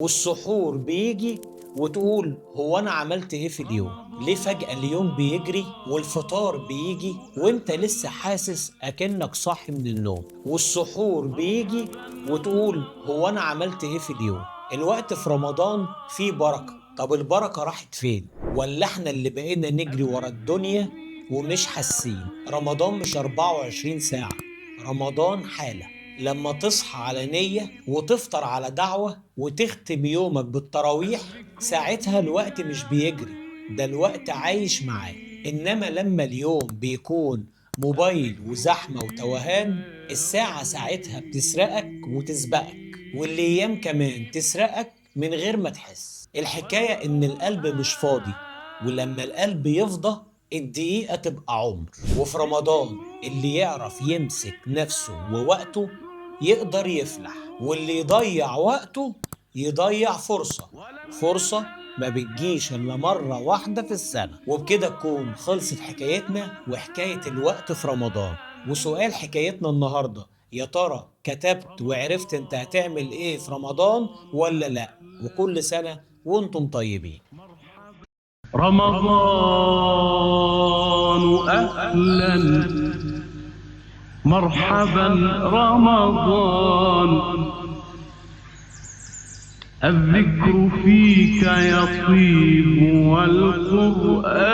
والسحور بيجي وتقول هو أنا عملت إيه في اليوم؟ ليه فجأة اليوم بيجري والفطار بيجي وانت لسه حاسس أكنك صاحي من النوم؟ والسحور بيجي وتقول هو أنا عملت إيه في اليوم؟ الوقت في رمضان فيه بركة. طب البركة راحت فين؟ ولا احنا اللي بقينا نجري ورا الدنيا ومش حاسين؟ رمضان مش 24 ساعة، رمضان حالة. لما تصحى على نية وتفطر على دعوة وتختم يومك بالتراويح، ساعتها الوقت مش بيجري، ده الوقت عايش معاك. إنما لما اليوم بيكون موبايل وزحمة وتوهان، الساعة ساعتها بتسرقك وتسبقك، والأيام كمان تسرقك من غير ما تحس. الحكاية إن القلب مش فاضي، ولما القلب يفضى الدقيقة تبقى عمر. وفي رمضان اللي يعرف يمسك نفسه ووقته يقدر يفلح، واللي يضيع وقته يضيع فرصة، فرصة ما بتجيش إلا مرة واحدة في السنة. وبكده تكون خلصت حكايتنا وحكاية الوقت في رمضان. وسؤال حكايتنا النهاردة، يا ترى كتبت وعرفت انت هتعمل ايه في رمضان ولا لا؟ وكل سنة وانتم طيبين. رمضان أهلا، مرحبا رمضان، الذكر فيك يطيب والقرآن.